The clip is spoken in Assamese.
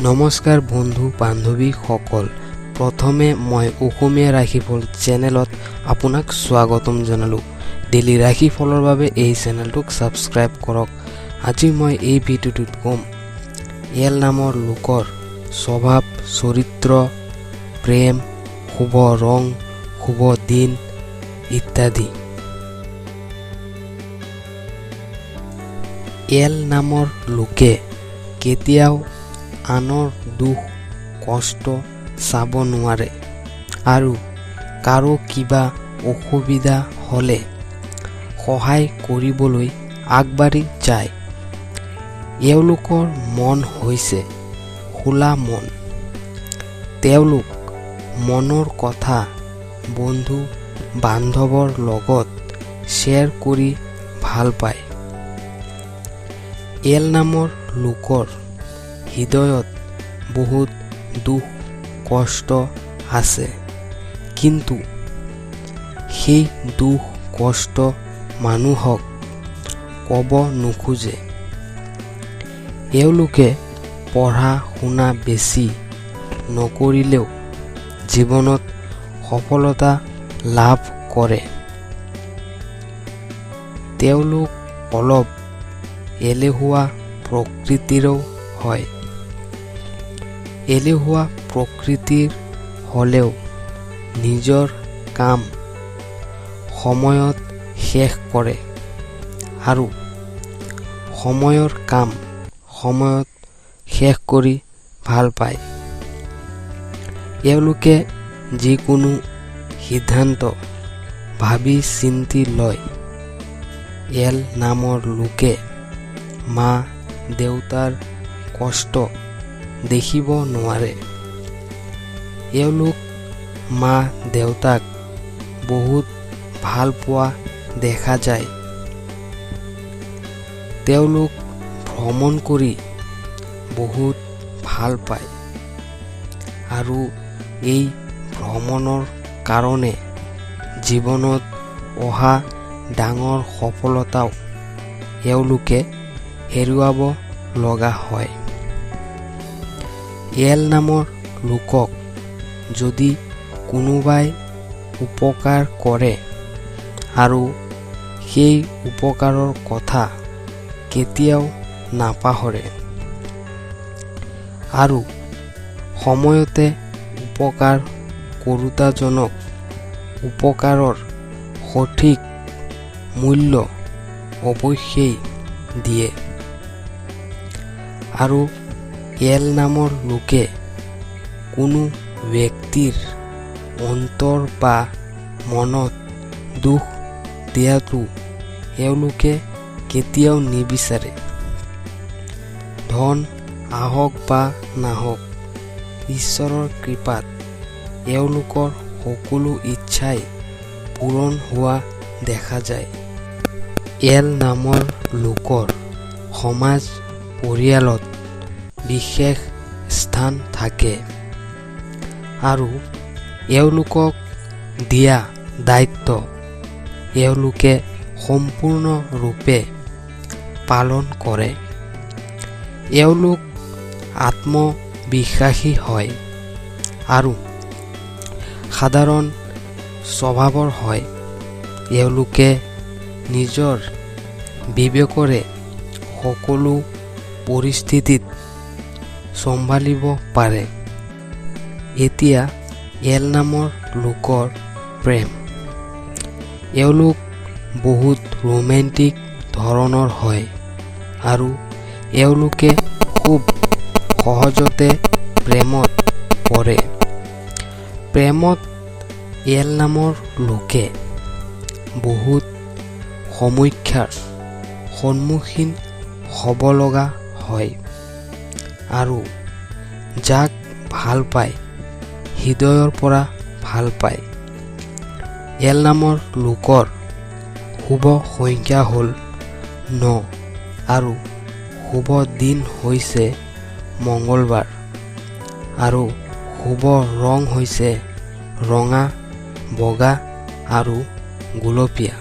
নমস্কাৰ বন্ধু বান্ধৱীসকল, প্ৰথমে মই অসমীয়া ৰাশিফল চেনেলত আপোনাক স্বাগতম জনালোঁ। ডেইলি ৰাশিফলৰ বাবে এই চেনেলটোক ছাবস্ক্ৰাইব কৰক। আজি মই এই ভিডিঅ'টোত ক'ম এল নামৰ লোকৰ স্বভাৱ, চৰিত্ৰ, প্ৰেম, শুভ ৰং, শুভ দিন ইত্যাদি। এল নামৰ লোকে কেতিয়াও আনৰ দুখ কষ্ট চাব নোৱাৰে আৰু কাৰো কিবা অসুবিধা হ'লে সহায় কৰিবলৈ আগবাঢ়ি যায়। এওঁলোকৰ মন হৈছে খোলা মন। তেওঁলোক মনৰ কথা বন্ধু বান্ধৱৰ লগত শ্বেয়াৰ কৰি ভাল পায়। এল নামৰ লোকৰ হৃদয়ত বহুত দুখ কষ্ট আছে, কিন্তু সেই দুখ কষ্ট মানুহক ক'ব নোখোজে। এওঁলোকে পঢ়া শুনা বেছি নকৰিলেও জীৱনত সফলতা লাভ কৰে। তেওঁলোক অলপ এলেহুৱা প্ৰকৃতিৰো হয়। এলেহুৱা প্ৰকৃতিৰ হ'লেও নিজৰ কাম সময়ত শেষ কৰে আৰু সময়ৰ কাম সময়ত শেষ কৰি ভাল পায়। এওঁলোকে যিকোনো সিদ্ধান্ত ভাবি চিন্তি লয়। এল নামৰ লোকে মা দেউতাৰ কষ্ট দেখিব নোৱাৰে। এওঁলোক মা দেউতাক বহুত ভাল পোৱা দেখা যায়। তেওঁলোক ভ্ৰমণ কৰি বহুত ভাল পায় আৰু এই ভ্ৰমণৰ কাৰণে জীৱনত অহা ডাঙৰ সফলতাও এওঁলোকে হেৰুৱাব লগা হয়। এল নামৰ লোকক যদি কোনোবাই উপকাৰ কৰে আৰু সেই উপকাৰৰ কথা কেতিয়াও নাপাহৰে আৰু সময়তে উপকাৰ কৰোঁতাজনক উপকাৰৰ সঠিক মূল্য অৱশ্যেই দিয়ে। আৰু এল নামৰ লোকে কোনো ব্যক্তিৰ অন্তৰ বা মনত দুখ দিয়াটো এওঁলোকে কেতিয়াও নিবিচাৰে। ধন আহক বা নাহক, ঈশ্বৰৰ কৃপাত এওঁলোকৰ সকলো ইচ্ছাই পূৰণ হোৱা দেখা যায়। এল নামৰ লোকৰ সমাজ পৰিয়ালত বিশেষ স্থান থাকে আৰু এওঁলোকক দিয়া দায়িত্ব এওঁলোকে সম্পূৰ্ণৰূপে পালন কৰে। এওঁলোক আত্মবিশ্বাসী হয় আৰু সাধাৰণ স্বভাৱৰ হয়। এওঁলোকে নিজৰ বিবেকৰে সকলো পৰিস্থিতিত চম্ভালিব পাৰে। এতিয়া এল নামৰ লোকৰ প্ৰেম। এওঁলোক বহুত ৰোমেণ্টিক ধৰণৰ হয় আৰু এওঁলোকে খুব সহজতে প্ৰেমত পৰে। প্ৰেমত এল নামৰ লোকে বহুত সমস্যাৰ সন্মুখীন হ'ব লগা হয় আৰু যাক ভাল পায় হৃদয়ৰ পৰা ভাল পায়। এল নামৰ লোকৰ শুভ সংখ্যা হ'ল 9 আৰু শুভ দিন হৈছে মঙ্গলবাৰ আৰু শুভ ৰং হৈছে ৰঙা, বগা আৰু গুলপীয়া।